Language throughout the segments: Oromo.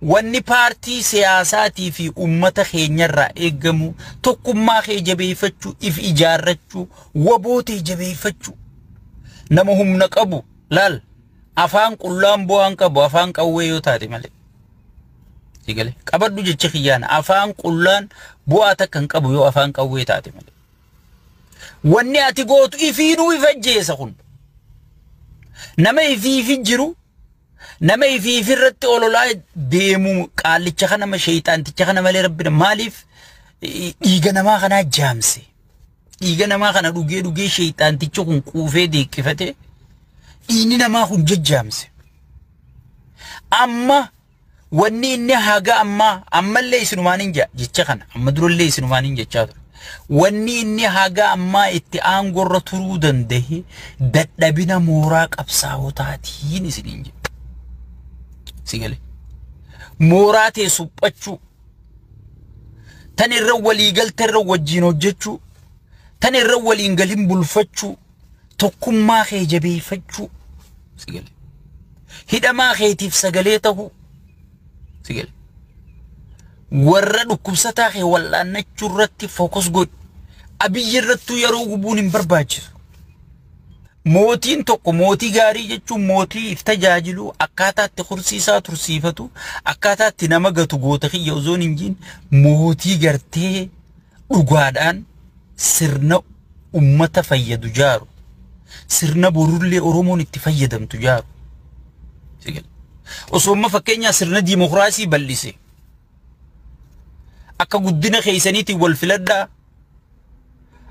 Wanni paartii siyaasaatii fi uummata keenyarraa eeggamu tokkummaa kee jabeeffachuu, if ijaarrachuu, wabootee jabeeffachuu. Nama humna qabu laal, afaan qullaan bu'aan qabu afaan qawwee yoo taate malee. Sigale qabadhu jecha kiyyaan, afaan qullaan bu'aa takka hin qabu yoo afaan qawwee taate malee. Wanni ati gootu ifiinuu if ajjeesa kun. Nama ifiifi jiru, nama ifiifi irratti ololaa deemu, qaallicha kana, sheeyxaanticha kana malee rabbi maaliif dhiiga namaa kanaa jaamse? Dhiiga namaa kana dhugee dhugee sheeyxaantichi kun quufee deeqqifate, dhiigni namaa kun jajjaamse. Amma wanni inni haga ammaa ammallee isinumaan hin jecha kana, amma durallee isinumaan hin jechaa ture. Wanni inni haga ammaa itti aangorra turuu danda'e dadhabina mooraa qabsaa'otaatiin isiniin jedha. Sigale. Mooraa ta'e suphachuu, tan irra waliigalte irra wajjin hojjechuu, tan irra waliin galin bulfachuu, tokkummaa kee jabeeffachuu. Sigale. Hidhamaa keetiif sagalee tahuu. Sigale. Warra dhukkubsataa kee wal'aannachuu irratti focus godhi. Abiyyi irrattuu yeroo gubuun hin barbaachisu. Mootiin tokko, mootii gaarii jechuun mootii if tajaajilu, akkaataa itti kursiisaa tursiifatu, akkaataa itti nama gatu goota kiyya osoo hin jiin, mootii gartee dhugaadhaan sirna ummata fayyadu jaaru, sirna borullee Oromoon itti fayyadamtu jaaru. Osoo amma fakkeenyaa sirna diimokiraasii bal'ise, akka guddina keessaniitiin wal filadhaa,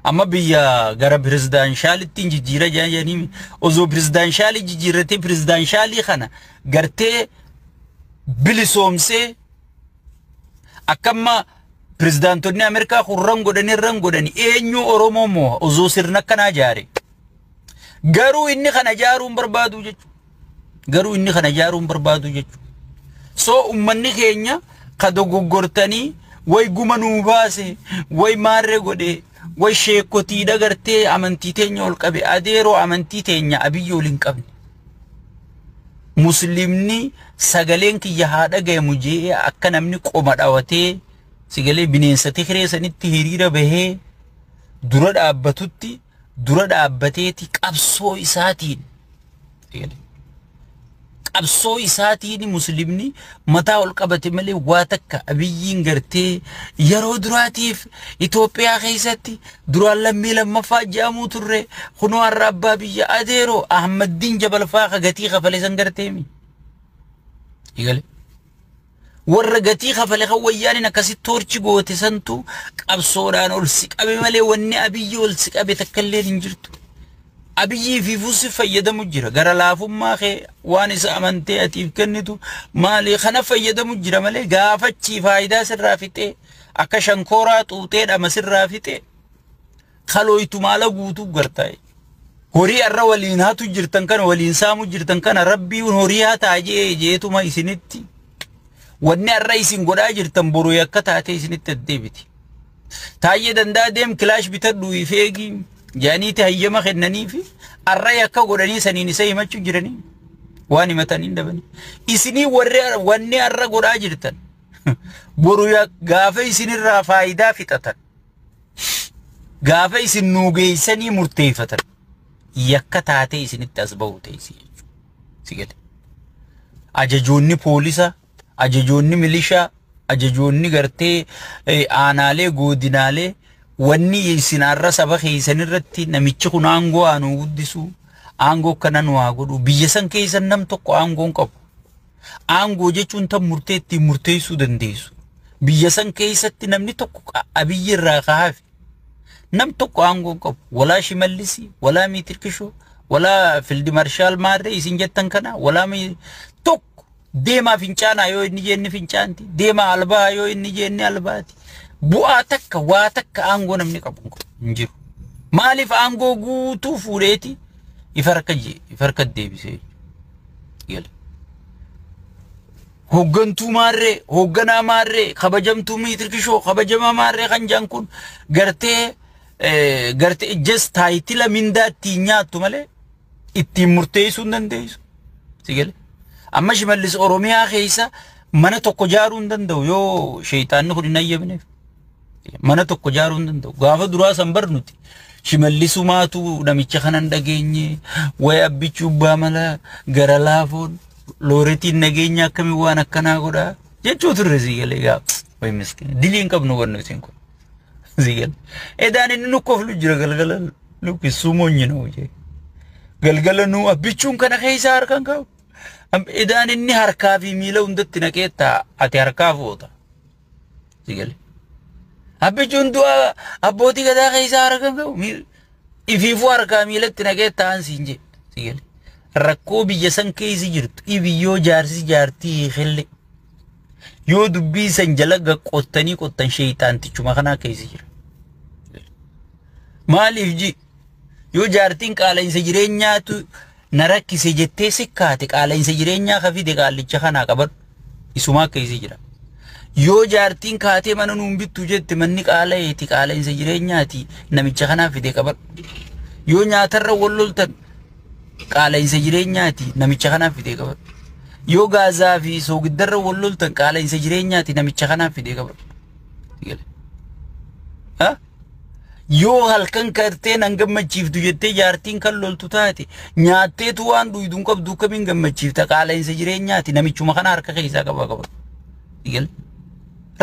amma biyya gara pirezidaanshaalittiin jijjiira jedhanii, osoo pirezidaanshaalii jijjiirratee, pirezidaanshaalii kana gartee bilisoomsee, akkamma pirezidaantonni Ameerikaa kun ran godhanii ran godhanii, eenyu Oromoo moo osoo sirna akkanaa jaare? Garuu inni kana jaaruu hin barbaadu jechuudha. Garuu inni kana jaaruu hin barbaadu jechuudha. So uummanni keenya ka dogoggortanii way guma nuu baase, way maarree godhe, way sheekotiidha gartee amantii teenya ol qabe, adeeroo, amantii teenya Abiyyi ol hin qabne. Muslimni sagaleen kiyya haa dhagayamu jee akka namni qoma dhawatee sagalee bineensa tikiree sanitti hiriira bahee dura dhaabbatutti dura dhaabbateeti qabsoo isaatiin muslimni mataa ol qabate malee, waa takka Abiyyiin gartee yeroo duraatiif Itoophiyaa keessatti duraan lammii lammaffaa jedhamuu turre, kunoo har'a abbaa biyya. Adeeroo, Ahmaddiin Jabalfaa ka gatii kafale san garteemi. Igale. Warra gatii kafale kan wayyaaniin akkasitti torture goote santu qabsoodhaan ol si qabe malee wanni Abiyyi ol si qabe takka illee hin jirtu. Abiyyii fi fuusi fayyadamu jira. Gara laafummaa kee, waan isa amantee atiif kennitu maali kana fayyadamu jira malee, gaafachii faayidaa sirraa fixee, akka shankooraa xuuxee dhama sirraa fixee, kalooytu maala guutuu gartaa. Horii arra waliin hatu jirtan kana, waliin saamu jirtan kana, rabbiin horii hataa jee jeetuma isinitti. Wanni arra isin godhaa jirtan boru yakka taatee isinitti addeebiti. Taayyee Danda'a deem kilaash bitadhu ifeegi jaaniiti hayyama kennaniifi arra yakka godhanii saniin isa himachuu jiranii waan himatanii hin dhabanii. Isinii warri wanni arra godhaa jirtan boru gaafa isinirraa faayidaa fixatan, gaafa isin nuugeessanii murteeffatan, yakka taatee isinitti as bahu teessi jechuudha. Si gale. Ajajoonni poolisa, ajajoonni milishaa, ajajoonni gartee aanaalee, godinaalee, wanni isin har'a saba keessan irratti namichi kun aangoo aanuu guddisu, aangoo akkana nu haa godhu, biyya san keessa nam tokko aangoo hin qabu. Aangoo jechuun tan murtee ittiin murteessuu dandeessu. Biyya san keessatti namni tokko Abiyyi irraa kaafe nam tokko aangoo hin qabu. Walaa Shimallisi, walaa Miitirkishoo, walaa Field Marshal Maarree isin jettan kana, walaa tokko deemaa fincaanaa yoo inni jenne fincaanti, deemaa albaa yoo inni jenne albaati. Bu'aa takka, waa takka aangoo namni qabu hin jiru. Maaliif? Aangoo guutuu fuudheeti ifa harka deebisee jechuudha. Hooggantuu maarree, hoogganaa maarree, kabajamtuu Miitirkishoo, kabajamaa maarree kan jedhan kun gartee just title mindaa ittiin nyaattu malee ittiin murteessuu hin dandeessu. Si galee? Amma Shimallis Oromiyaa keessa Mana tokko ijaaruu hin danda'u yoo sheeyxaanni kun hin ayyamneef. Mana tokko ijaaruu hin danda'u. Gaafa duraa san bar nuti Shimallisumaatu namicha kanan dhageenye wayi Abbichuu abbaa mala gara laafoon looretiin nageenya akkamii waan akkanaa godhaa jechuu turre sii galee gaafa. Wayi miskiina dilii hin qabnu wannu isin kun sii galee. Edaan inni nu koflu jira galgala lukkisuu moonyi nu jee. Galgala nu Abbichuun kana keessaa harkaan qabu. Edaan inni harkaa fi miila hundatti naqee ta'a ati harkaa foota. Sii galee. Abbichuun du'a abbootii gadaa keessaa harka qabu. Ifiifuu harkaa miilatti naqee ta'an siin jee. Sii galee. Rakkoo biyya san keessa jirtu ibiyyoo jaarsi jaartii hiikelle. Yoo dubbii san jala qottanii qottan sheeyxaantichuma kanaa keessa jira. Maaliif ji yoo jaartiin qaala'insa jireenyaatu na rakkise jettee sikkaate qaala'insa jireenyaa ka fide qaallicha kanaa qabadhu isumaa keessa jira. Yoo jaartiin kaatee mana nuun bittu jette manni qaala'eeti qaala'insa jireenyaati namicha kanaa fide qabadhu. Yoo nyaatarra wal loltan qaala'insa jireenyaati namicha kanaa fide qabadhu. Yoo gaazaa fi soogiddarra wal loltan qaala'insa jireenyaati namicha kanaa fide qabadhu. Ha? Yoo halkan kartee nan gammachiiftu jettee jaartiin kan loltu taate nyaatteetu waan dhuydu hin qabdu akkamiin gammachiifta qaala'insa jireenyaati namichuma kana harka keessaa qaba qaba.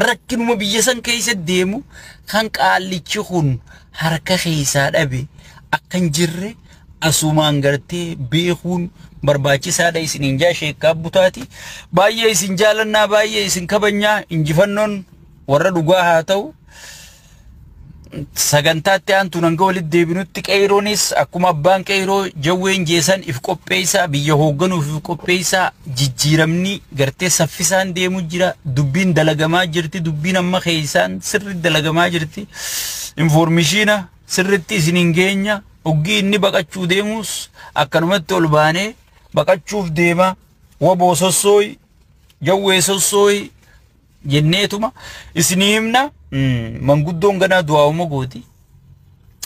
Rakkinuma biyya san keessa deemu kan qaallichi kun harka keessaa dhabe akka hin jirre asumaan gartee beekuun barbaachisaadha isiniin jaa sheekkaa butaati. Baay'ee isin jaalannaa baay'ee isin kabajnaa injifannoon warra dhugaa haa ta'u. Sagantaatti aantuun hanga walitti deebinutti qeeroonis akkuma abbaan qeeroo jawween jeesan if qopheessaa biyya hoogganuuf if qopheessaa jijjiiramni gartee saffisaan deemu jira dubbiin dalagamaa jirti dubbiin amma keessaan sirriitti dalagamaa jirti infoormishiina sirriitti isiniin geenya oggii inni baqachuu deemus akkanumatti ol baanee baqachuuf deema waboo sossooyi jawwee sossooyi jenneetuma isinii himna. Manguddoon ganaa du'aa'uma gooti.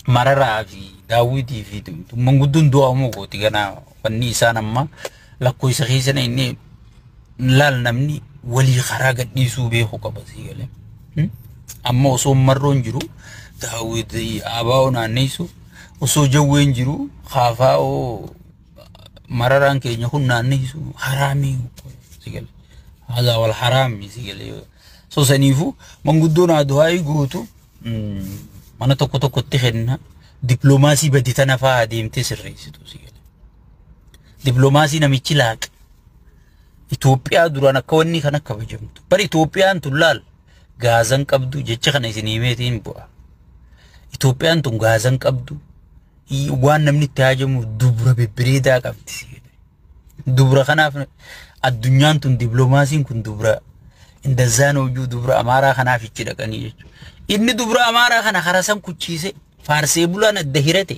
Mararaa fi Daawwitii fi manguddoon du'aa'uma gooti ganaa wanni isaan amma lakkoofsa keessa inni laal namni walii karaa gadhiisuu beeku qaba sii galee. Amma osoo marroon jiru Daawwit abaa'oo naanneessu osoo jawween jiru kaafaa'oo mararaan keenya kun naanneessu haraamii sii galee. Haadha wal haraamii sii galee. So saniifu manguddoon du'aa'ii guutu mana tokko tokkotti kenna dippiloomaasii badi tana fa'aa adeemtee sirreessitu si gala. Dippiloomaasii namichi laaqe Itoophiyaa duraan akka wanni kana kabajamtu. Bari Itoophiyaan tun laal gaazan qabdu jecha kana isin himeetiin bu'a. Itoophiyaan tun gaazan qabdu waan namni itti haajamu dubra bebbereedaa qabdi si gala. Dubra kanaaf addunyaan tun dippiloomaasiin kun dubra indazaan hojii dubra Amaaraa kanaaf ichi dhaqanii jechuudha. Inni dubra Amaaraa kana karaa san kuchiise faarsee bulaan adda hirate.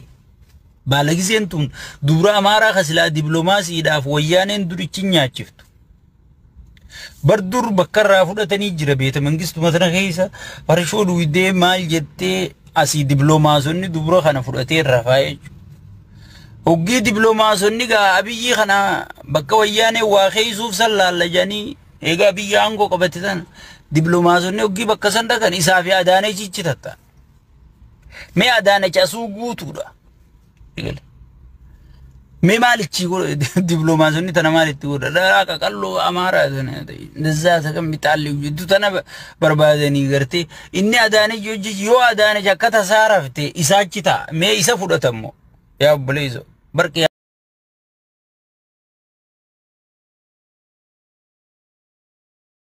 Baalagiseen tun dubra Amaaraa kasilaa dippiloomaasiidhaaf wayyaaneen durichi nyaachiftu. Bar dur bakka irraa fudhatanii jira beeta mangistuma tana keessa farshoo duwidee maal jettee asii dippiloomaasonni dubra kana fudhatee rafaa jechuudha. Hoggii dippiloomaasonni gaa Abiyyi kana bakka wayyaanee waa keeysuuf san laalla jedhanii egaa biyya aangoo qabate sana dippiloomaasonni hoggii bakka san dhaqan isaa fi Adaanech ichi tatta. Mee Adaanech asuu guutuudha. Mee maalichi dippiloomaasonni tana maalitti godha? Dharaa qaqalloo Amaaraa sana ndazaa takan bixaalli tana barbaadanii gartee inni Adaanech hojii yoo Adaanech akka tasaa rafte isaachi ta'a. Mee isa fudhatammoo yaa obboleessoo barqee.